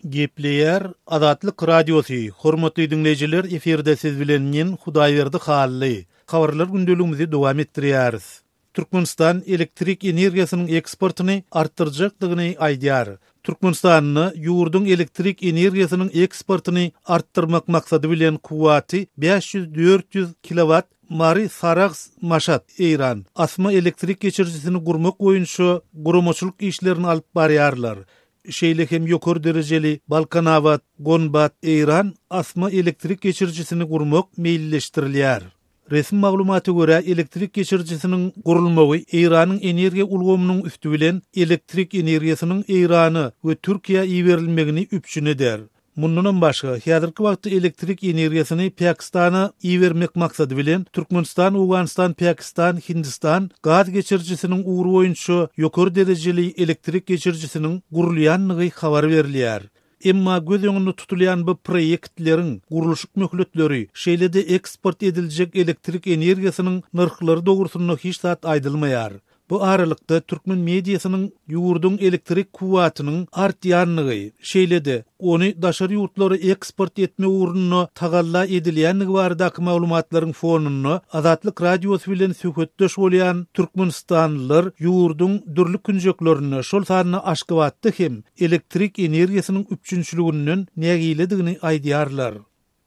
Gepleýär Azatlyk Radiosy, Hormatly diňleýjiler, efirde siz bilen men, Hudaýberdi Hally. Habarlar gündeligimizi dowam etdirýäris. Türkmenistan elektrik energiýasynyň eksportyny artdyrjakdygyny aýdýar. Türkmenistanda ýurduň elektrik energiýasynyň eksportyny artdyrmak maksady bilen kuwwaty 500-400 kilowat Mary, Sarahs, Maşat, Eýran, asma elektrik geçirijisini gurmak boýunça guramaçylyk işlerini alyp barýarlar. Şeýle hem ýokary derejeli Balkanabat, Gonbat, Eýran asma elektrik geçirijisini gurmak meýilleşdirilýär. Resmi maglumata görä, elektrik geçirijisiniň gurulmagy Eýranyň energiýa ulgamynyň üsti bilen elektrik energiýasynyň Eýrana we Türkiýä iberilmegini üpjün eder. Mundanam başga, häzirki wagtda elektrik energiýasyny Pakistana ibermek maksady bilen Türkmenistan, Owganystan, Pakistan, Hindistan gaz geçirijisiniň ugry boýunça ýokary derejeli elektrik geçirijisiniň gurulýandygy habar berilýär. Emma göz öňünde tutulýan bu proýektleriň gurluşyk möhletleri, şeýle-de eksport ediljek elektrik energiýasynyň nyrhlary dogrusynda hiç zat aýdylmaýar. Bu aralykda, türkmen mediasynyň ýurduň elektrik kuwwatynyň artýandygy, şeýle-de, ony daşary ýurtlara eksport etmek ugrunda tagalla edilýändigi baradaky maglumatlaryň fonunda Azatlyk Radiosy bilen söhbetdeş bolýan türkmenistanlylar ýurduň dürli künjeklerinde, şol sanda Aşgabatda hem elektrik energiýasynyň üpjünçiliginden nägiledigini aýdýarlar.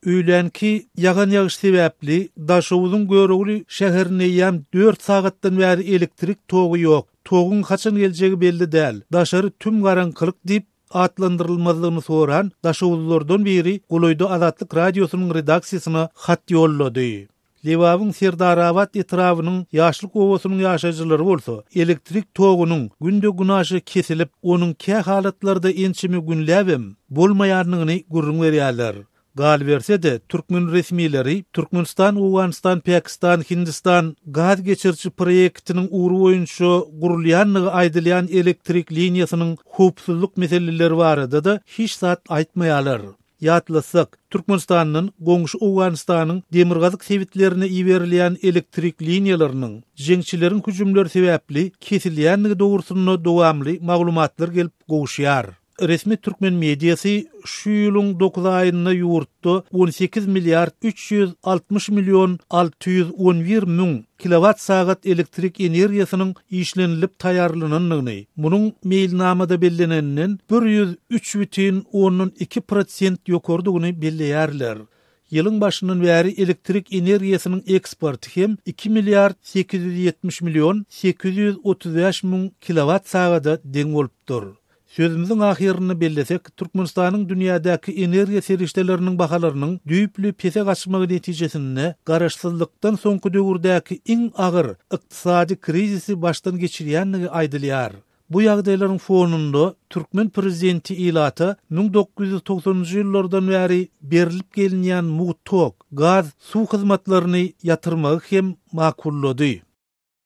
Öýlänki ýagan ýagyş sebäpli Daşoguzyň Görogly şäherinde eýýäm dört sagatdan bäri elektrik togy ýok. Toguň haçan geljegi belli däl. Daşary tüm garaňkylyk diýip, atlandyrylmazlygyny soran daşoguzlylardan biri golaýda Azatlyk Radiosynyň redaksiýasyna hat ýollady. Lebabyň Serdarabat etrabynyň Ýaşlyk obasynyň ýaşaýjylary bolsa, elektrik togunyň günde-günaşa kesilip, onuň kä halatlarda ençeme günläbem bolmaýandygyny gürrüň berýärler. Galyberse-de, türkmen resmileri Türkmenistan, Owganystan, Pakistan, Hindistan gaz geçiriji proýektiniň ugry boýunça gurulýandygy aýdylýan elektrik liniýasynyň howpsuzlyk meseleleri barada-da hiç zat aýtmaýarlar. Ýatlatsak, Türkmenistandan goňşy Owganystanyň demirgazyk sebitlerine iberilýän elektrik liniýalarynyň jeňçileriň hüjümleri sebäpli kesilýändigi dogrusynda dowamly maglumatlar gelip gowuşýar. Resmi türkmen mediasy şu ýylyň dokuz aýynda ýurtda 18 milliard 360 million 611 müň kilowat-sagat elektrik energiýasynyň işlenilip taýýarlanandygyny, munuň meýilnamada belleneninden 103 bütin ondan iki prosent ýokarydygyny belleýärler. Ýylyň başyndan bäri elektrik energiýasynyň eksporty hem iki milliard 870 million 835 müň kilowat-sagada deň bolupdyr. Sözümiziň ahyrynda bellesek, Türkmenistanyň dünýädäki energiýa serişdeleriniň bahalarynyň düýpli pese gaçmagy netijesinde garaşsyzlykdan soňky döwürdäki iň agyr ykdysady krizisi başdan geçirýändigi aýdylýar. Bu ýagdaýlaryň fonunda türkmen prezidenti ilata 1990-njy ýyllardan bäri berlip gelinýän mugt tok, gaz, suw hyzmatlaryny ýatyrmagy hem makullady.